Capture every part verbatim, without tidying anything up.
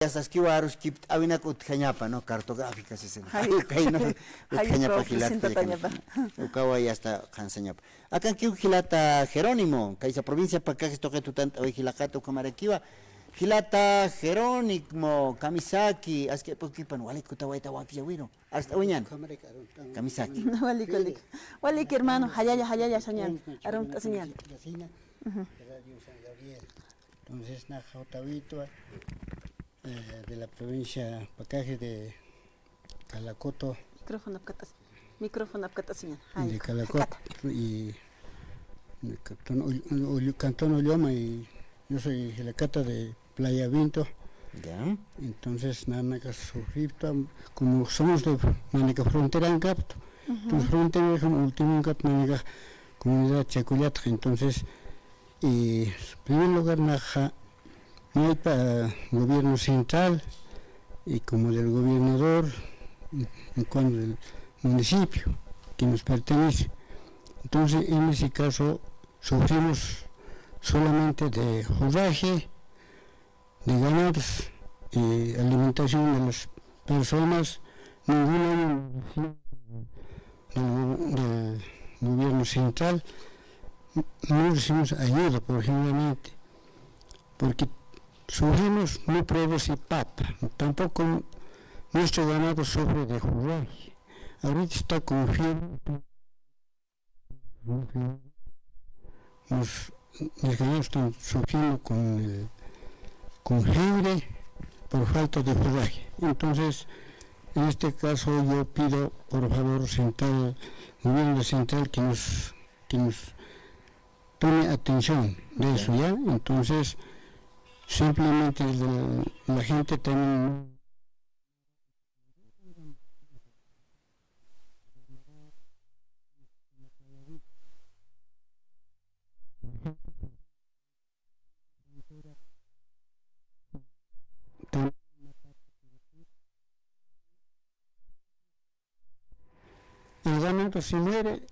Yasta askiwa aruskipt'äwinak utjañapa, ¿no? Cartográfica, sí, sí. Jay. Jay, ¿no? Jay, utjañapa, ukaw jilata, presentatañapa. Ukawa yasta qhansañapa. Akankiw jilata Jerónimo, kaysa provincia Pacajes tuqi tutant'awi jilaqata ukhamarakiwa. Jilata Jerónimo, kamisaki, aski ap'ukipan, walik kutawayta wakiyawiru. Arst'awiñan. Kamisaki. Walik, walik. Walik, hermano, jallalla, jallalla, sañan. Arunt'asiñan. Ujú. Entonces, nax jawtawitwa, eh, de la provincia Pacajes de Calacoto. Micrófono apkatas-, micrófono apkatasïñan. De Calacoto y de cantón Ull-, Ull-, cantón Ulloma, y yo soy jilakata de Playa Vinto. Ya. Entonces, nanaka sufripta, como somos de, nanaka frontera en Capto. Ujú. Entonces, frontera como último en Capto, nanaka comunidad Chacullata. Entonces, y en primer lugar, naxa, maypa, gobierno central y como del gobernador, en cuanto del municipio que nos pertenece. Entonces, en ese caso, sufrimos solamente de forraje, de ganados, eh, alimentación de las personas, ninguna del, del gobierno central, no recibimos ayuda, por ejemplo, porque sufrimos, no produce papa, tampoco nuestro ganado sufre de forraje. Ahorita está con fiebre. Nos, mis ganados están sufriendo con el, con fiebre por falta de forraje. Entonces, en este caso yo pido, por favor, central, gobierno central que nos, que nos tome atención de eso, ¿ya? Entonces, simplemente la, la gente también El ganado se muere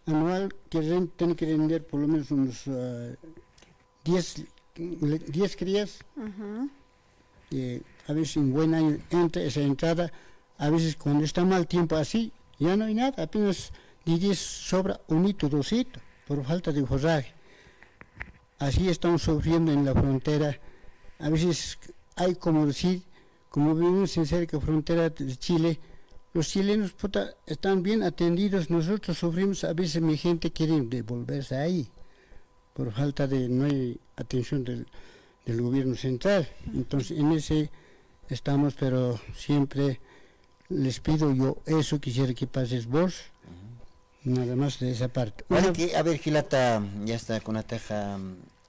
anual, que ren-, tiene que render por lo menos unos, ah, diez, le-, diez crías. Ujú. Eh, a veces en buen año entra esa entrada, a veces cuando está mal tiempo así, ya no hay nada, apenas diez sobra unito, dosito, por falta de forraje. Así estamos sufriendo en la frontera. A veces hay como decir, como vivimos en cerca frontera de Chile, los chilenos, puta, están bien atendidos, nosotros sufrimos, a veces mi gente quiere devolverse ahí, por falta de, no hay atención del, del gobierno central. Entonces, en ese estamos, pero siempre les pido yo eso, quisiera que pases vos, nada más de esa parte. Vale, una que, a ver, jilata, ya está, kunataxa,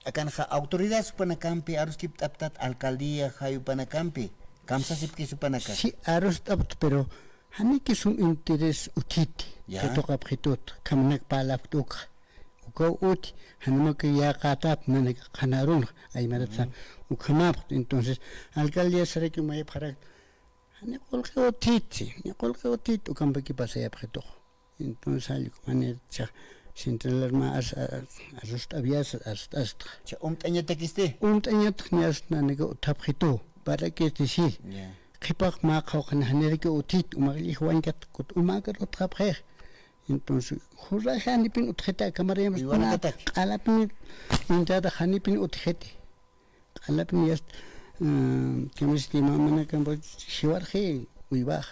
akanxa autoridad supanakampi, aruskipt'aptat alcaldía, jayupanakampi, kamsasipki supanaka. Sí, arust'apt, pero janiki sum interés utjiti, ya, jituqapxitut, kamanak parlapt ukxa. Ukaw uti, janumaki yäqätap, nanaka qhanarunx, aymaratsa, ukhamapt. Entonces, alcaldía saraki mayapxarak, jani qullqi utjiti, jani qullqi utjiti, ukampaki pasayapxitux. Entonces, jallku manera, chax, central arma as-, as-, arust'abyas, arust'astxa. Cha, umt'añatakisti? Umt'añatax, ñas nanaka utjapxitu, para que este sí. Ya. Qhipax mä qhawqhan janiraki utjit, umax llixwañkat, kut umäkar utjapxix. Entonces, jurax janipin utjiti, akamarayamas q'alapin, entrada janipin utjiti. Q'alapin yast, mm, kamisti mamanakampa jiwarxi uywax.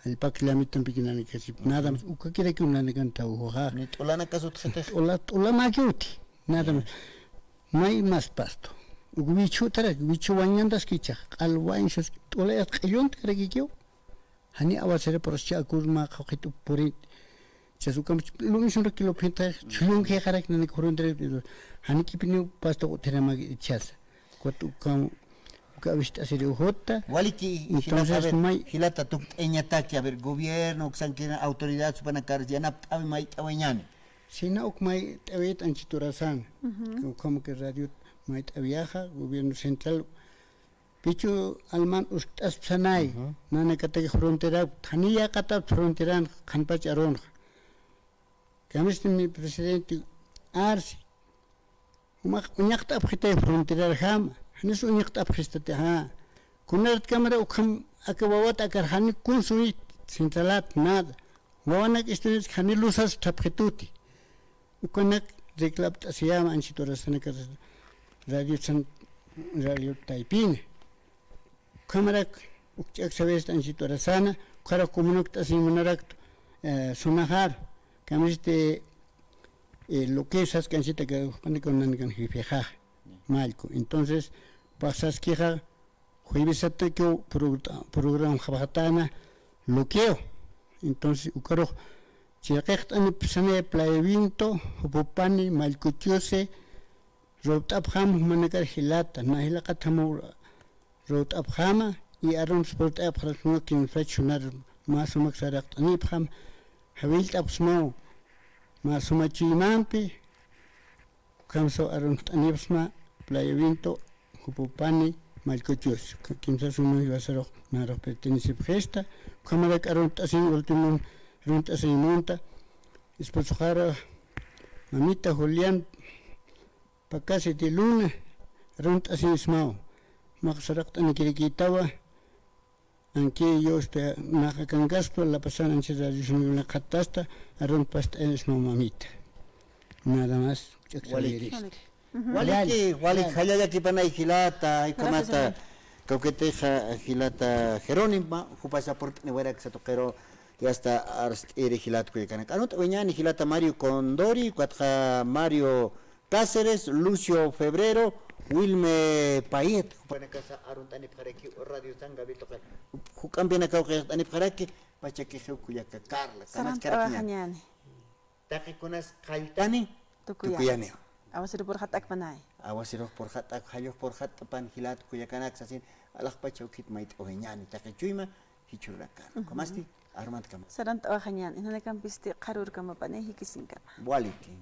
Allpaki llamitampikin nanakasip, nada más, ukakirakiw nanakan tawjuxa. Ni t'ulanakas utjitix. T'ula, t'ulamäki uti, nada más. May mas pasto. Uk wichhutarak, wichhu wañantaskichax, q'al wañsas, t'ulayas q'illuntarakikiw. Jani aguacera purascha akur mä qhawqhit puri. Chas ukamp lumisunrak kilo phintxa, chhullunkiqarak nanak juruntarak, jani kipiniw pasto utjiramak ichhasa. Ukat ukam, uka awist'asiri ujutta. Waliki, entonces, jilata, a ver, may jilata tukt'añataki, a ver, gobierno, uksankina autoridad, supanakar, yanapt'awi mayt'awiñani. Sina uk mayt'awit anchi turasan. Ujú. Ukhamaki radiot mayt'awiyaxa, gobierno central, pichu alman uskt'aspsanay, nanakatak frontera, thani yäqatap fronteran, qhanpach arunxa. Kamistin mi presidente arsi, jumax uñaqt'apxitay fronterarjama, janis uñaqt'apxistati, ja. Kunartkamara ukham aka wawat akar jani kunsuy sintalat nada. Wawanak ist'unitki jani lusas thapxituti. Ukanak reclapt'asiyäma anchit urasanaka radio san, radio taypina. Ukhamarak uk ch'aksa vez anchit urasana, ukhara comunakt'asiñ munaraktu, eh, sunaxar, kamisti, eh, lo que es sask'anchita ka, jupanikunankan jefexa, mallku. Entonces, pasaskixa, juevesatakiw progr-, programa japaxatana, loqueo. Entonces, ukarux, chiqaqt'anipxsani Playa Viento, jupupani, mallkuchusi, ruwt'apxam jumanakar jilata, na jilaqat jamaw ruwt'apxama, y arunts purt'apxarasma kimsach junar mä sumak saraqt'anipxam, jawillt'apxsmaw mä suma chuymampi, ukham saw aruntt'anipxsma Playa Viento, jupupani, mallkuchus, kimsa suma jiwasarux narux pertenecipxista, ukhamarak aruntt'asiñ, último aruntt'asiñ munta, esposoxara, mamita Julián, Pacase de Luna, aruntt'asiñsmaw, maqsaraqt'anikirikitawa, anki yo este, naxa kankaspa, la pasana anchis radio sumiyuna qhattasta, aruntpast'añsmaw mamita. Nada más, ch'aksa Waliki. Waliki. Ujú. Waliki, Waliki, jallalla kipanay jilata, jaykamata, kawkitixa jilata Jerónimo, jupasa purt'aniwarak satuqiru, yasta arst'iri jilat kullakanak. Arunt'awiñani jilata Mario Condori, ukatxa Mario Cáceres, Lucio Febrero, Wilme Payet, jupanakasa arunt'anipxaraki Radio San Gabriel tuqi. Juk'ampinakaw qillqt'anipxaraki, pachakixiw kullaka Carla, kamachkarakiña. Sarant'awaxañani. Taqi kunas qalltani, tukuyani. Tukuyani. Awasiru purxat'akpanay. Awasirux purxat'ak, jallux purxat'pan jilat kullakanak sasin, alaxpacha ukhit mayt'awiñani, taqi chuyma, jichhururakan. Ujú. Kamasti, armantkama. Sarant'awaxañani, nanakampasti qharürkamapani jikisinkama. Waliki.